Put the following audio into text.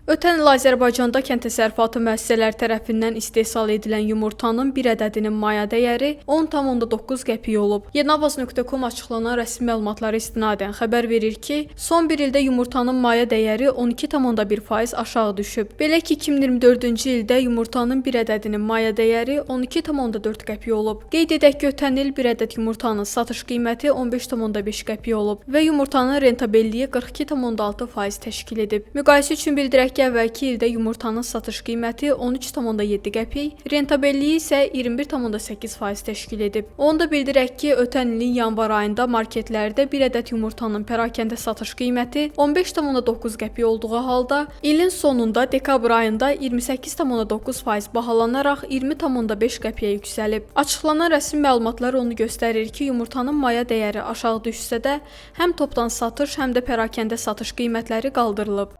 Ötən il Azərbaycanda kənd təsərrüfatı müəssisələri tərəfindən istehsal edilən yumurtanın bir ədədinin maya dəyəri 10,9 qəpik olub. Yeniavaz.com açıqlanan rəsmi məlumatlara istinadən xəbər verir ki, son bir ildə yumurtanın maya dəyəri 12,1% aşağı düşüb. Belə ki, 2024-cü ildə yumurtanın bir ədədinin maya dəyəri 12,4 qəpik olub. Qeyd edək ki, ötən il bir ədəd yumurtanın satış qiyməti 15,5 qəpik olub və yumurtanın rentabelliyi 42,6% təşkil edib. Müqayisə üçün bildirək ki, əvvəlki ildə yumurtanın satış qiyməti 13,7 qəpik, rentabelliyi isə 21,8% təşkil edib. Onu da bildirək ki, ötən ilin yanvar ayında marketlərdə bir ədəd yumurtanın pərakəndə satış qiyməti 15,9 qəpik olduğu halda, ilin sonunda dekabr ayında 28,9% bahalanaraq 20,5 qəpiyə yüksəlib. Açıqlanan rəsmi məlumatlar onu göstərir ki, yumurtanın maya dəyəri aşağı düşsə də, həm topdan satış, həm də pərakəndə satış qiymətləri qaldırılıb.